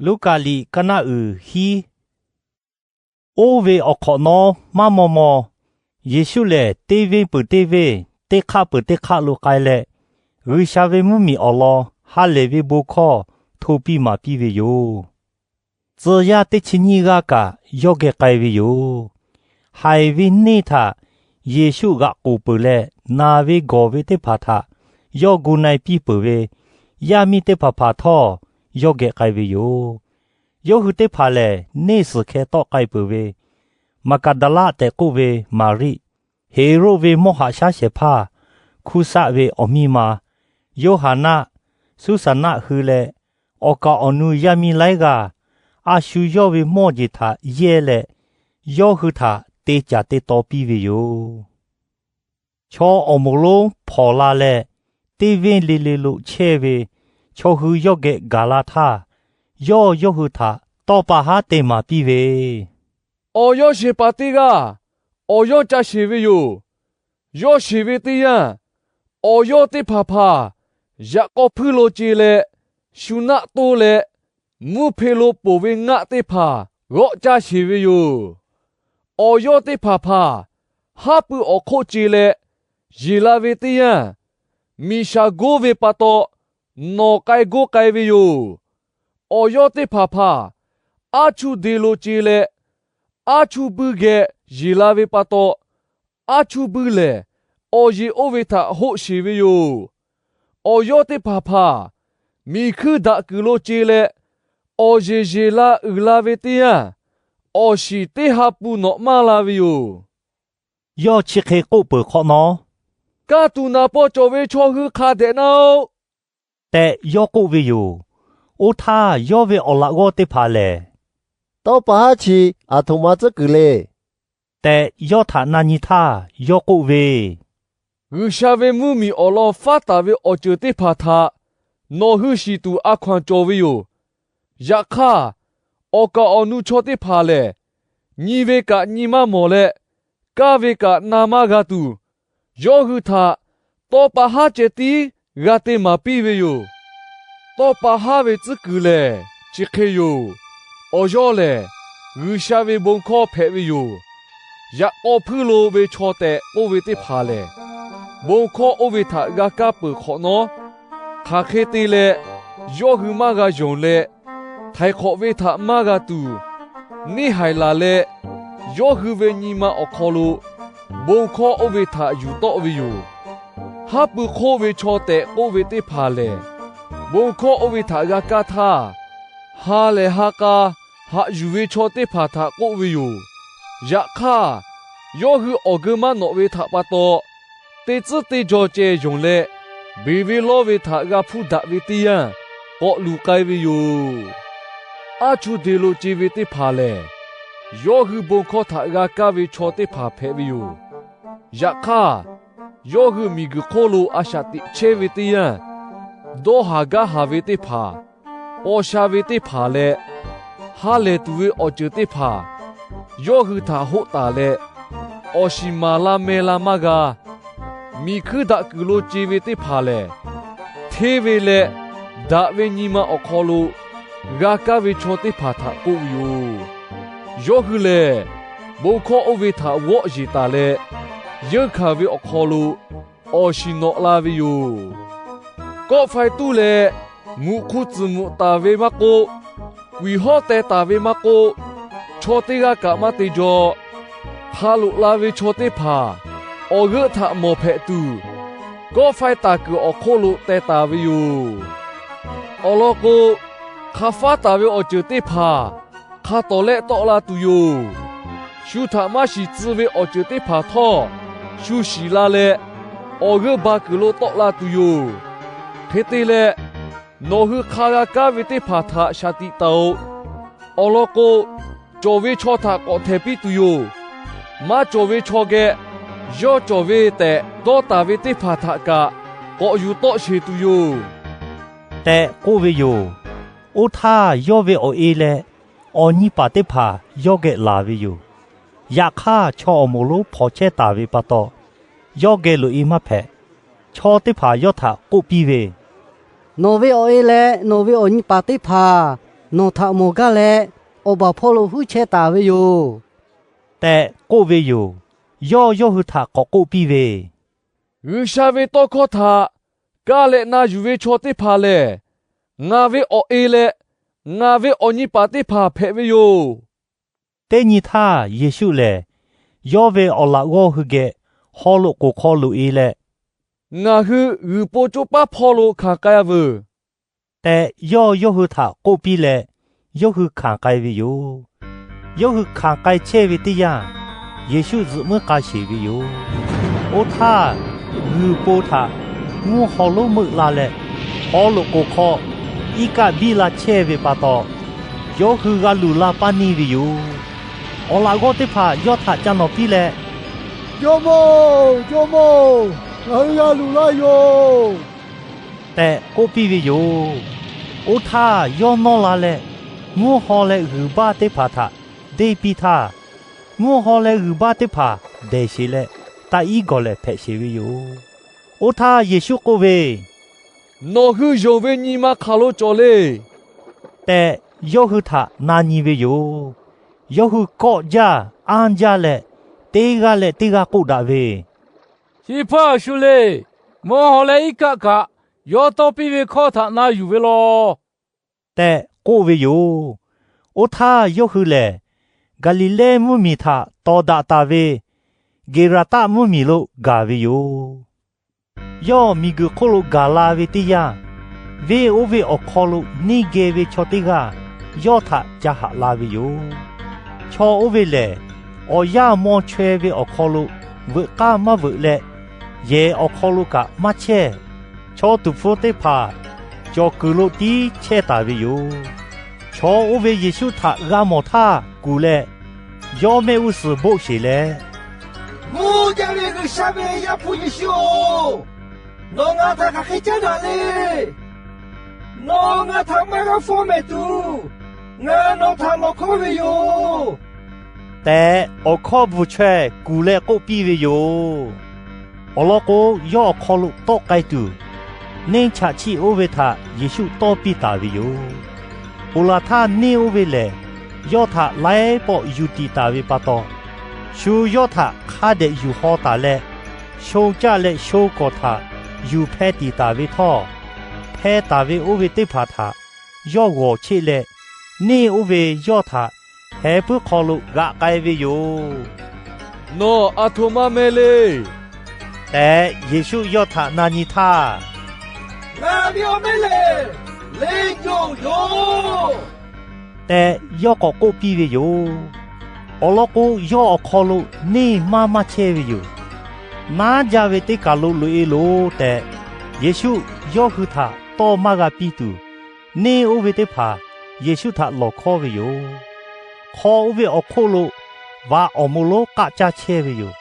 Luˉkaꞈ liꞈ kaˇ naˆ uiˍ hiˉ. Oˇ ve awˬ hk'awꞈ nawˉ maˇ maw maw, Yeˍsuˆ lehˬ teˇ venˇ peuˬ teˇ venˇ, teˇ hk'aˆ peuˬ teˇ hk'aˆ lo k'ai leh, G'uiˬsha ve mvuhˇmiˬ awˬ lawn ha lehˬ ve bon hkawˇ hto piˇ maˍ piˇ ve yoˬ. Tcuh yaˇ teˇ chi nyiˇ g'aˇ kaꞈ yawˇ geh k'ai ve yoˬ. Haiˬ ve neˇ htaꞈ Yeˍsuˆ g'aꞈ k'oˍ peuˬ leh, naˬ ve gawˬ ve teˇ hpaˍ htaꞈ yawˇ gu na-e piˇ peuˬ ve, yaˇ miˇ teˇ hpaˍ hpaˍ htawˇ yawˇ geh k'ai ve yoˬ. Yawˇ hui teˇ hpaˍ lehˬ, neˇ suhˍ hkeh tawˆ k'ai peuˬ ve, Maˍgaˍdaˍlaˆ tehꞈ k'oˆ ve Maˍriˆ, Heˍroˆ ve mawˇ haꞈ shaˉ shehˍ hpaˇ, Hkuˇsaˆ ve awˬ miˇ ma Yoˇhaˍnaˆ, Suˉsaˍnaˆ hui leh awˬ kaˍ awˬ nu yaˇ miˇ laiˉ g'aˇ, a shu yawˇ ve mawˇ jeˬ htaꞈ yehˇ leh, yawˇ hui htaꞈ te caˍ te taw piˇ ve yoˬ. Chaw awˬ moˍ lonˉ hpawnˬ la leh, teˇ venˇ le le lo chehˇ ve chaw hui yawˇ geh gaˬ la htaˇ, yawˇ yawˇ hui htaꞈ tawˇ pa haˉ te maˍ piˇ ve, Awˬ yawˇ sheˍ paˍ teˇ g'aˇ awˬ yawˇ ca sheˍ ve yoˬ. Yawˇ sheˍ ve teˇ yanˇ, awˬ yawˇ teˇ hpaˍ hpaˍ yaꞈ k'aw hpuiˇ lo ce leh, shu naˆ toˇ leh mvuhˇ hpe lo poˬ ve ngaˆ teˇ hpaˍ g'awˆ caˇ sheˍ ve yoˬ. Awˬ yawˇ teˇ hpaˍ hpaˍ haˉ pui awˬ hk'oˆ ce leh yeˬ la ve teˇ yanˇ, miˬ shaˍ goˇ ve pa taw nawˬ k'ai goˇ k'ai ve yoˬ. Awˬ yawˇ teˇ hpaˍ hpaˍ aˉ chuˇ de lo ce leh, aˉ chuˇ buiˇ geh yeˬ la ve pa taw, aˉ chuˇ buiˇ lehˬ awˬ yeˬ oˇ ve htaꞈ hoˆ sheˍ ve yoˬ. Awˬ yawˇ teˇ hpaˍ hpaˍ miˬ hkuiˇ daꞈ kuiˬ lo ce leh, awˬ yeˬ yeˬ la uiˍ la ve teˇ yanˇ, awˬ shiˍ teˇ ha pu nawꞈ maˇ la ve yoˬ. Yawˇ chi hk'e k'oˆ peuˬ hk'awꞈ nawˉ, Kaˇ tuˬ naˍ paw cawˬ ve chaw hui hk'a dehꞈ na-oˆ tehꞈ yawˇ k'oˆ ve yoˬ. Oˇ htaˇ, yawˇ ve awˬ laꞈ g'awˇ teˇ hpaˍ lehˬ, Tawˇ pa haˉ chi aˬ htoꞈ ma tcuhˉ kuiˬ le tehꞈ yawˇ htaꞈ na nyi htaˇ, yawˇ k'oˆ ve, G'uiˬsha ve mvuhˇmiˬ awˬ lawn faˉ taˍ ve awˬ ceuˬ teˇ hpaˍ htaꞈ nawˬ hui shiˍ tuˬ a hkaw-anˬ cawˬ ve yoˬ. Yaꞈ hk'aˇ, awˬ kaˍ awˬ nu chaw teˇ hpaˍ lehˬ, nyi ve kaꞈ nyi maˇ mawˬ leh, kaˇ ve kaꞈ na maˇ g'a tuˬ, yawˇ hui htaꞈ tawˇ pa haˉ ceh tiˉ g'a te maˍ piˇ ve yoˬ. Tawˇ pa haˉ ve tcuhˉ kuiˬ lehˬ chi hk'e yoˬ. Awˬ yawˇ lehˬ, G'uiˬsha ve bon hkawˇ hpehꞈ ve yoˬ. Yaꞈ k'aw hpuiˇ lo ve chaw tehꞈ k'oˆ ve teˇ hpaˍ lehˬ, bon hkawˇ oˇ ve htaꞈ g'a kaˇ peuˬ hk'awꞈ nawˉ, hk'aˬ hk'e te leh yawˇ hui maˇ g'a yonˍ leh, htaiˍ hk'awꞈ ve htaꞈ maˇ g'a tuˬ, neˇ haiˬ laˬ leh, yawˇ hui ve nyi ma awˬ hk'aw lo bon hkawˇ oˇ ve htaꞈ yuˬ tawˆ ve yoˬ. Haˉ pui hk'oˆ ve chaw tehꞈ k'oˆ ve teˇ hpaˍ lehˬ, bon hkawˇ oˇ ve htaꞈ g'a kaˇ htaˇ, ha lehˬ ha k'a haꞈ yuˬ ve chaw teˇ hpaˍ htaꞈ k'oˆ ve yoˬ. Yaꞈ hk'aˇ, yawˇ hui awˬ geu maˇ nawꞈ ve htaꞈ pa taw, teˇ tcuhˉ teˇ jaw ceh yonˍ leh, beˬ ve lawˇ ve htaꞈ g'a hpuˇ daꞈ ve teˇ yanˇ, k'awꞈ luˬ k'ai ve yoˬ. Aˉ chuˇ de lo ce ve teˇ hpaˍ lehˬ, yawˇ hui bon hkawˇ htaꞈ g'a kaˇ ve chaw teˇ hpaˍ hpehꞈ ve yoˬ. Yaꞈ hk'aˇ, yawˇ hui miˬguiˬ hk'oˆ lo a shaꞈ teꞈ chehˇ ve teˇ yanˇ, dawˇ haˍ gaˇ haˍ ve teˇ hpaˍ, paw sha ve teˇ hpaˍ leh, ha lehˬ tuˬ ve awˬ ceuˬ teˇ hpaˍ yawˇ hui htaꞈ hoˆ taˍ leh, awˬ shiˍ maˍ la meh la maˇ g'a. Miˬ hkuiˇ daꞈ kuiˬ lo ce ve teˇ hpaˍ lehˬ, hteˇ ve leh daꞈ ve nyi ma awˬ hk'aw lo g'a kaˇ ve chaw teˇ hpaˍ htaꞈ k'oˆ ve yoˬ. Yawˇ hui lehˬ, bon hkawˇ oˇ ve htaꞈ g'awˆ yeˬ taˍ leh, yeunˇ hkanˍ ve awˬ hk'aw lo awˬ shiˍ nawꞈ la ve yoˬ. Kawˆ faiˇ tuˉ leh muꞈ hk'u tcuhˍ muꞈ taˍ ve maˇ k'oˆ, kuiˬ hawˉ teh taˍ ve maˇ k'oˆ, chaw teˇ g'aˇ kaꞈ maˇ te jaw. Hk'a loꞈ la ve chaw teˇ hpaˍ awˬ g'euˆ htaꞈ mawˬ hpehꞈ tuˬ, kawˆ faiˇ taˍ kuiˬ awˬ hk'oˆ lo teh taˍ ve yoˬ. Awˬ lawn k'o, hk'a faˉ taˍ ve awˬ ceuˬ teˇ hpaˍ hk'a tawˍ lehˆ tawˆ la tuˬ yoˬ. Shu htaꞈ maˇ shiˍ tcuh ve awˬ ceuˬ teˇ hpaˍ htawˇ, shu shiˍ la leh awˬ g'euˆ ba kuiˬ lo tawˆ la tuˬ yoˬ. Hk'e te leh, nawˬ hui hk'a g'a kaˇ ve teˇ hpaˍ htaꞈ shaˍ tiꞈ taˍ-oꞈ. Awˬ lawn k'o, cawˬ ve chaw htaꞈ k'awꞈ htehˍ piˇ tuˬ yoˬ. Maˇ cawˬ ve chaw geh, yawˇ cawˬ ve tehꞈ dawˇ taˍ ve teˇ hpaˍ htaꞈ kaꞈ k'awꞈ yuˬ tawˆ sheˍ tuˬ yoˬ tehꞈ k'oˆ ve yoˬ. Oˇ htaˇ, yawˇ ve awˬ e leh awˬ nyi paˍ teˇ hpaˍ yawˇ geh laˬ ve yoˬ. Yaꞈ hk'aˇ, chaw awˬ moˍ lonˉ hpawnˬ chehˇ taˍ ve pa taw, yawˇ geh loꞈ-e maˇ hpehꞈ. Chaw teˇ hpaˍ yawˇ htaꞈ k'oˆ piˇ ve, Nawˬ ve awˬ e leh nawˬ ve awˬ nyi paˍ teˇ hpaˍ nawˬ htaꞈ mawˬ gaˇ leh, awˬ baˬ hpawˇ lo huˉ chehˇ taˍ ve yoˬ tehꞈ k'oˆ ve yoˬ. Yawˇ yawˇ hui htaꞈ k'awꞈ k'oˆ piˇ ve, G'uiˬsha ve tawˇ hkawˇ htaꞈ ka leh na yuˬ ve chaw teˇ hpaˍ lehˬ, ngaˬ ve awˬ e leh ngaˬ ve awˬ nyi paˍ teˇ hpaˍ hpehꞈ ve yoˬ. Teˇ nyi htaˇ Yeˍsuˆ lehˬ, yawˇ ve awˬ laꞈ g'awˇ hui geh haw loꞈ k'oˍ hk'aw loꞈ-e leh, Ngaˬ hui g'uiˬ po coˇ paˉ hpawˇ lo hkanˍ k'ai-a veuˬ tehꞈ, yawˇ yawˇ hui htaꞈ k'oˆ piˇ leh, yawˇ hui hkanˍ k'ai ve yoˬ. Yawˇ hui hkanˍ k'ai chehˇ ve teˇ yanˇ, Yeˍsuˆ zuhꞈ muiˉ k'a sheˍ ve yoˬ. Oˇ htaˇ, g'uiˬ po htaꞈ mvuhˇ haw lonˉ meuˆ la leh, haw loꞈ k'oˍ hk'aw iˉ kaˆ biˇ la chehˇ ve pa taw, yawˇ hui g'a luˬ la paˇ neˇ ve yoˬ. Awˬ laꞈ g'awˇ teˇ hpaˍ yawˇ htaꞈ ca nawˬ piˇ leh, Jawˇmawˇ-oˬ, Jawˇmawˇ-oˬ, ngaˬ hui g'a luˬ laˇ yoˬ tehꞈ k'oˆ piˇ ve yoˬ. Oˇ htaˇ, yawˇ nawˇ la leh mvuhˇ haw leh g'uiˬ baˇ teˇ hpaˍ htaꞈ deˇ piˇ htaˇ, mvuhˇ haw leh g'uiˬ baˇ teˇ hpaˍ dehˬ sheˬ leh, taꞈ iˉ gawˬ lehˬ hpehꞈ sheˬ ve yoˬ. Oˇ htaˇ Yeˍsuˆ k'oˆ ve, Nawˬ hui yonˍ ve nyi ma hk'aˬ lo cawˬ le tehꞈ, yawˇ hui htaꞈ na nyi ve yoˬ. Yawˇ hui kawˆ jaˇ anˇ jaˇ leh, teˇ g'aˇ leh teˇ g'aˇ k'oˆ daꞈ ve, Chi hpaˇ a shu le. Mvuhˇ haw leh iˉ kaˆ kaꞈ yawˇ tawˇ piˇ ve hkawˇ htaꞈ na yuˬ ve law tehꞈ k'oˆ ve yoˬ. Oˇ htaˇ yawˇ hui lehˬ, Gaˍliˍlehˇ mvuhˇmiˬ htaꞈ tawˍ daꞈ taˍ ve Geˍraˍtaˆ mvuhˇmiˬ lo gaˬ ve yoˬ. Yawˇ miˬguiˬ hk'oˆ lo gaˬ la ve teˇ yanˇ, venˇ oˇ ve awˬ hk'aw lo neˇ geh ve chaw teˇ g'aˇ yawˇ htaꞈ ca haꞈ la ve yoˬ. Chaw oˇ ve lehˬ, awˬ yanˇ maw chaweh ve awˬ hk'aw lo veuꞈ k'aˇ maˇ veuꞈ leh, yehˬ awˬ hk'aw lo kaꞈ maˇ chehˇ. Chaw tuˍ hpfuh teˇ hpaˍ cawˬ kuiˬ lo tiˉ chehˇ taˍ ve yoˬ. Chaw oˇ ve Yeˍsuˆ htaꞈ g'a mawˬ htaˇ kuˬ leh, yawˇ mehˆ g'uˇ suhˍ boˆ sheˬ leh, Mvuhˇ jaˇ ve G'uiˬsha ve Yaˇ hpu Yeˍsuˆ-oˬ, nawˬ ngaˬ htaꞈ hk'aˬ hk'e caˉ daꞈ le. Nawˬ ngaˬ htaꞈ maˇ g'a fawˇ mehˍ tuˬ, ngaˬ nawˬ htaꞈ lawˬ hkawˉ ve yoˬ tehꞈ, awˬ hkawˇ bvuhˬ chaweh kuˬ leh k'oˆ piˇ ve yoˬ. Awˬ lawn k'o, yawˇ awˬ hk'aw lo tawˆ k'ai tuˬ, neˇ chaꞈ chiˆ oˇ ve htaꞈ Yeˍsuˆ tawˇ piˇ taˍ ve yoˬ. Ponˬ laˬ htaˇ neˇ oˇ ve lehˬ, yawˇ htaꞈ laiˉ pawˆ yuˬ tiˍ taˍ ve pa taw, shu yawˇ htaꞈ hk'a dehꞈ yuˬ haw taˍ leh, sho caˆ leh sho kawˬ htaꞈ yuˬ hpeh tiˍ taˍ ve htawˇ, hpeh taˍ ve oˇ ve teˇ hpaˍ htaꞈ yawˇ g'awˬ cheˆ leh, neˇ oˇ ve yawˇ htaꞈ heh puiˉ hk'aw lo g'aꞈ k'ai ve yoˬ. Nawˬ aˬ htoꞈ ma meh le tehꞈ Yeˍsuˆ yawˇ htaꞈ na nyi htaˇ, Ngaˬ ve awˬ meh lehˬ, Leˇ coˬ yoˬ tehꞈ yawˇ k'awꞈ k'oˆ piˇ ve yoˬ. Awˬ lawn k'o, yawˇ awˬ hk'aw lo neˇ maˇ maˇ chehˇ ve yoˬ. Naˉ jaˇ ve teˇ kaˬ lo loꞈ-e loˬ tehꞈ, Yeˍsuˆ yawˇ hui htaꞈ tawˇ maˇ g'a piˇ tuˬ, neˇ oˇ ve teˇ hpaˍ Yeˍsuˆ htaꞈ lawˬ hkawˉ ve yoˬ. Hk'aw oˇ ve awˬ hk'oˆ lo vaꞈ awˬ moˍ lonˉ k'aˆ caˇ chehˇ ve yoˬ.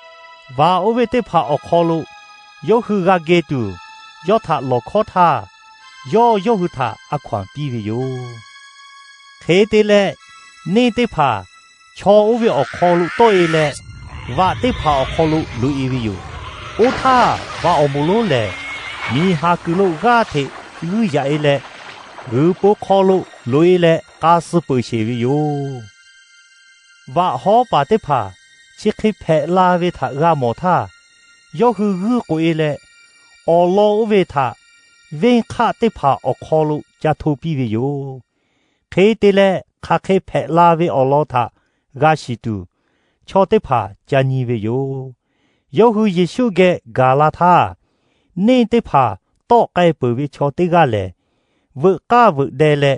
Vaꞈ oˇ ve teˇ hpaˍ awˬ hk'aw lo yawˇ hui g'a geh tuˬ, yawˇ htaꞈ lawˬ hkawˉ htaˇ, yawˇ yawˇ hui htaꞈ a hkaw-anˬ piˇ ve yoˬ. Hk'e te leh, neˇ teˇ hpaˍ chaw oˇ ve awˬ hk'aw lo tawˆ-e leh, vaꞈ teˇ hpaˍ awˬ hk'aw lo loꞈ-e ve yoˬ. Oˇ htaˇ, vaꞈ awˬ moˍ lonˉ lehˬ, miˬ haˍ kuiˬ lo g'aˇ hteꞈ g'uiˇ yaꞈ-e leh, g'uiˬ po hk'aw lo loꞈ-e leh k'a suh peuˬ sheˬ ve yoˬ. Vaꞈ hawˉ paˍ teˇ hpaˍ chi hk'e hpehꞈ la ve htaꞈ g'a mawˬ htaˇ, yawˇ hui g'uiˇ k'oꞈ-e leh, awˬ lawn oˇ ve htaꞈ venˇ hk'aˆ teˇ hpaˍ awˬ hk'aw lo ca hto piˇ ve yoˬ. Hk'e te leh, hk'aˬ hk'e hpehꞈ la ve awˬ lawn htaꞈ g'a shiˍ tuˬ, chaw teˇ hpaˍ ca nyi ve yoˬ. Yawˇ hui Yeˍsuˆ geh gaˬ la htaˇ, neˇ teˇ hpaˍ tawˆ k'ai peuˬ ve chaw teˇ g'aˇ lehˬ, veuꞈ k'aˇ veuꞈ deh leh,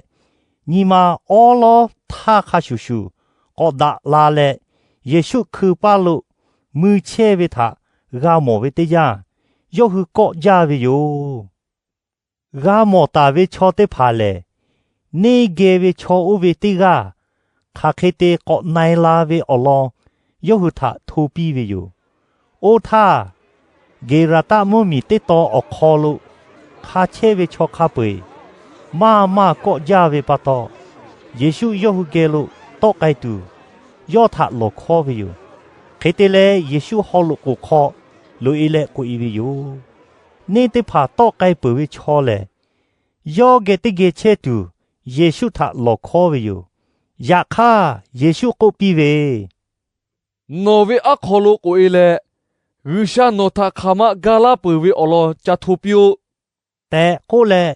nyi ma awˉ lawˉ htaˇ hk'a shuˍ shuˍ k'awꞈ daꞈ la leh, Yeˍsuˆ hkui paˇ lo mui chehˇ ve htaꞈ g'a mawˬ ve teˇ yanˇ, yawˇ hui kawˆ jaˇ ve yoˬ. G'a mawˬ taˍ ve chaw teˇ hpaˍ lehˬ, neˇ geh ve chaw oˇ ve teˇ g'aˇ hk'aˬ hk'e te k'awꞈ na-e la ve awˬ lawn yawˇ hui htaꞈ hto piˇ ve yoˬ. Oˇ htaˇ, Geˍraˍtaˆ mvuhˇmiˬ teˇ taw awˬ hk'aw lo hk'a chehˇ ve chaw hk'a peu-eˬ maˇ maˇ kawˆ jaˇ ve pa taw, Yeˍsuˆ yawˇ hui geh lo tawˆ k'ai tuˬ, yawˇ htaꞈ lawˬ hkawˉ ve yoˬ. Hk'e te leh, Yeˍsuˆ haw loꞈ k'oˍ hk'aw loꞈ-e leh k'oꞈ-e ve yoˬ. Neˇ teˇ hpaˍ tawˆ k'ai peuˬ ve chaw lehˬ, yawˇ geh teˇ geh chehˇ tuˬ, Yeˍsuˆ htaꞈ lawˬ hkawˉ ve yoˬ. Yaꞈ hk'aˇ, Yeˍsuˆ k'oˆ piˇ ve, Nawˬ ve aˉ hk'aw lo k'oꞈ e leh, G'uiˬsha nawˬ htaꞈ hk'aˬ ma ga laˇ peuˬ ve awˬ lawn ca hto piˇ-oˆ, tehꞈ k'oˆ leh,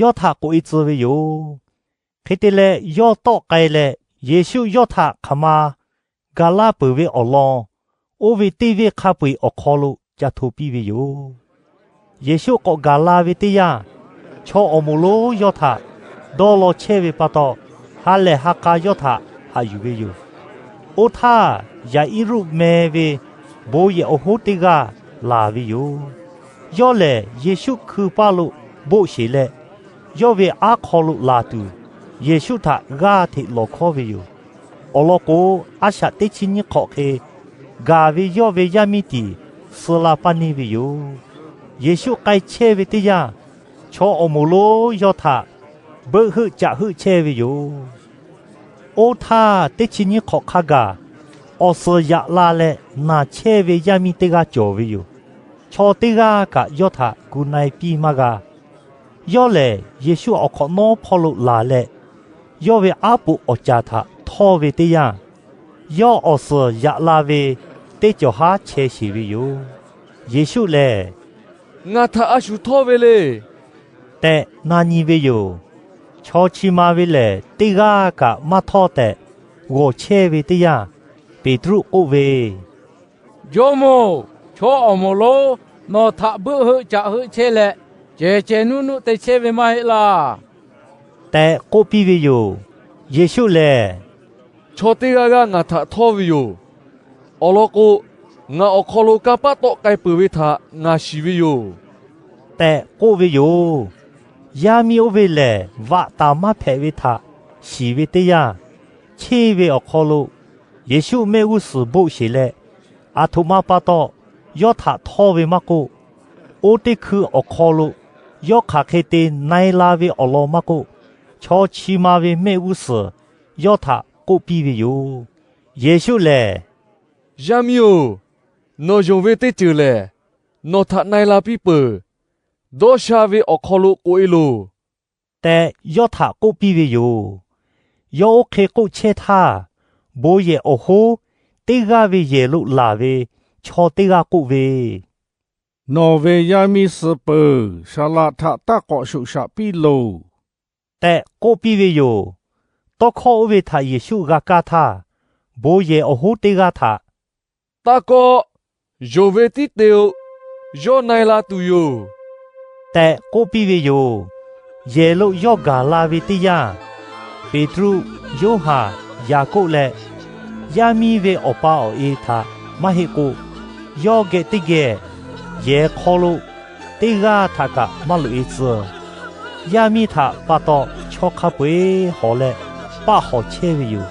yawˇ htaꞈ k'oꞈ e tcuh ve yoˬ. Hk'e te leh, yawˇ tawˆ k'ai leh, Yeˍsuˆ yawˇ htaꞈ hk'aˬ ma ga laˇ peuˬ ve awˬ lawn, oˇ ve teˇ venˇ hk'a peu-eˬ awˬ hk'aw lo ca hto piˇ ve yoˬ. Yeˍsuˆ k'awꞈ gaˬ la ve teˇ yanˇ, chaw awˬ moˍ lonˉ yawˇ htaꞈ dawˇ law chehˇ ve pa taw, ha lehˬ ha k'a yawˇ htaꞈ haꞈ yuˬ ve yoˬ. Oˇ htaˇ, Yaˍiˉruˆ meh ve bon yehˬ awˬ hoˉ teˇ g'aˇ laˬ ve yoˬ. Yawˇ lehˬ, Yeˍsuˆ hkui paˇ lo boˆ sheˬ leh, yawˇ ve aˉ hk'aw lo laˬ tuˬ, Yeˍsuˆ htaꞈ g'aˇ hteꞈ lawˬ hkawˉ ve yoˬ. Awˬ lawn k'o, a shaꞈ teˇ chi nyiˇ hk'awꞈ hk'e gaˬ ve yawˇ ve yaˇ miˇ tiˉ suh la paˇ neˇ ve yoˬ. Yeˍsuˆ k'ai chehˇ ve teˇ yanˇ, chaw awˬ moˍ lonˉ yawˇ htaꞈ beuˆ heuˆ caꞈ heuˆ chehˇ ve yoˬ. Oˇ htaˇ, teˇ chi nyiˇ hk'awꞈ hk'a gaˬ awˬ suhˍ yaꞈ la leh naˬ chehˇ ve yaˇ miˇ teˇ g'aˇ cawˬ ve yoˬ. Chaw teˇ g'aˇ kaꞈ yawˇ htaꞈ gu na-e piˇ maˇ g'a. Yawˇ lehˬ, Yeˍsuˆ awˬ hk'awꞈ nawˉ hpawˇ lo laˬ leh, yawˇ ve aˉ poꞈ awˬ caˍ htaꞈ htawˇ ve teˇ yanˇ, yawˇ awˬ suhˍ yaꞈ la ve teˇ cawˬ haˉ chehˇ sheˬ ve yoˬ. Yeˍsuˆ lehˬ, Ngaˬ htaꞈ a shu htawˇ ve le, tehꞈ na nyi ve yoˬ. Chaw chi ma ve lehˬ, teˇ g'aˇ kaꞈ maˇ htawˇ tehꞈ g'awˬ chehˇ ve teˇ yanˇ, Peˍtruˆ k'oˆ ve, Jawˇmawˇ-oˬ, chaw awˬ moˍ lonˉ nawˬ htaꞈ beuˆ heuˆ caꞈ heuˆ chehˇ leh, cehˬ cehˬ nuˆ nuˆ te chehˇ ve maˇ heˆ laˇ, tehꞈ k'oˆ piˇ ve yoˬ. Yeˍsuˆ lehˬ, Chaw teˇ g'aˇ g'aˇ ngaˬ htaꞈ htawˇ ve yoˬ. Awˬ lawn k'o, ngaˬ awˬ hk'aw lo kanˇ paˆ tawˆ k'ai peuˬ ve htaꞈ ngaˬ shiˍ ve yoˬ, tehꞈ k'oˆ ve yoˬ. Yaˇ miˇ oˇ ve lehˬ, vaꞈ taˍ maˇ hpehꞈ ve htaꞈ shiˍ ve teˇ yanˇ, cheˇ ve awˬ hk'aw lo Yeˍsuˆ mehˆ g'uˇ suhˍ boˆ sheˬ leh, aˬ htoꞈ ma pa taw yawˇ htaꞈ htawˇ ve maˇ k'oˆ, oˇ teˇ hkui awˬ hk'aw lo yawˇ hk'aˬ hk'e te na-e la ve awˬ lawn maˇ k'oˆ, chaw chi ma ve mehˆ g'uˇ suhˍ yawˇ htaꞈ k'oˆ piˇ ve yoˬ. Yeˍsuˆ lehˬ, Yaˇ miˇ-oˬ, nawˬ yonˍ ve teˇ ceuˬ lehˬ, nawˬ htaꞈ na-e la piˇ peuˬ. Dawˇ sha ve awˬ hk'aw lo k'oꞈ e loˬ, tehꞈ yawˇ htaꞈ k'oˆ piˇ ve yoˬ. Yawˇ oˇ hk'e k'oˆ chehˇ htaˇ, bon yehˬ awˬ hoˉ teˇ g'aˇ ve yehˬ lo laˬ ve chaw teˇ g'aˇ k'oˆ ve, Nawˬ ve yaˇ miˇ suh peuˬ. Saˍ laꞈ htaꞈ taˇ k'awꞈ shoꞈ shaꞈ piˇ loˬ, tehꞈ k'oˆ piˇ ve yoˬ. Tawˇ hkawˇ oˇ ve htaꞈ Yeˍsuˆ g'a kaˇ htaˇ, bon yehˬ awˬ hoˉ teˇ g'aˇ htaꞈ, Taˇ kawˆ. Yonˍ ve tiˉ te-o. Yawˇ na-e la tuˬ yoˬ, tehꞈ k'oˆ piˇ ve yoˬ. Yehˬ lo yawˇ gaˬ la ve teˇ yanˇ, Peˍtruˆ, Yoˇhanˬ, Yaˍkoˆ leh yaˇ miˇ ve awˬ pa awˬ e htaꞈ maˇ heˆ k'o, yawˇ geh teˇ geh yehˬ hk'aw lo teˇ g'aˇ htaꞈ kaꞈ maˇ loꞈ-e tcuh. Yaˇ miˇ htaꞈ pa taw chaw hk'a peu-eˬ hawˬ leh paˆ hawˬ chehˇ ve yoˬ.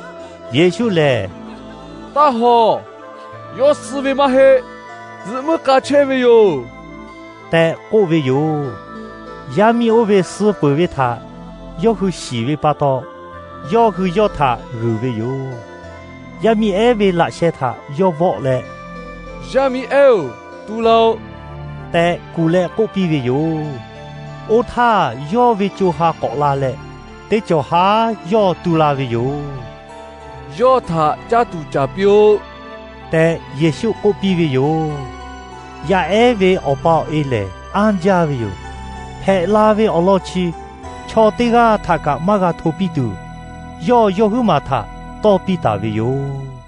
Yeˍsuˆ lehˬ, Taˇ hawˬ. Yawˇ suh ve maˇ heˆ. Zuhꞈ muiˉ k'a chehˇ ve yoˬ, tehꞈ k'oˆ ve yoˬ. Yaˇ miˇ oˇ ve suh peuˬ ve htaꞈ yawˇ hui shiˍ ve pa taw, yawˇ hui yawˇ htaꞈ g'uiˬ ve yoˬ. Yaˇ miˇ ehˉ ve laꞈ sheh htaꞈ yawˇ vawˆ leh, Yaˇ miˇ ehˉ-oˬ, tu la-o, tehꞈ kuˬ leh k'oˆ piˇ ve yoˬ. Oˇ htaˇ, yawˇ ve co ha k'awꞈ la leh, teˇ cawˬ haˉ yawˇ tu la ve yoˬ. Yawˇ htaꞈ caˇ tuˬ caˍ piˇ-oˆ, tehꞈ Yeˍsuˆ k'oˆ piˇ ve yoˬ. Yaˇ ehˉ ve awˬ pa awˬ e lehˬ, anˇ jaˇ ve yoˬ. Hpehꞈ la ve awˬ lawn chi chaw teˇ g'aˇ htaꞈ kaꞈ maˇ g'a hto piˇ tuˬ, yawˇ yawˇ huiˉ maˬ htaꞈ tawˇ piˇ taˍ ve yoˬ.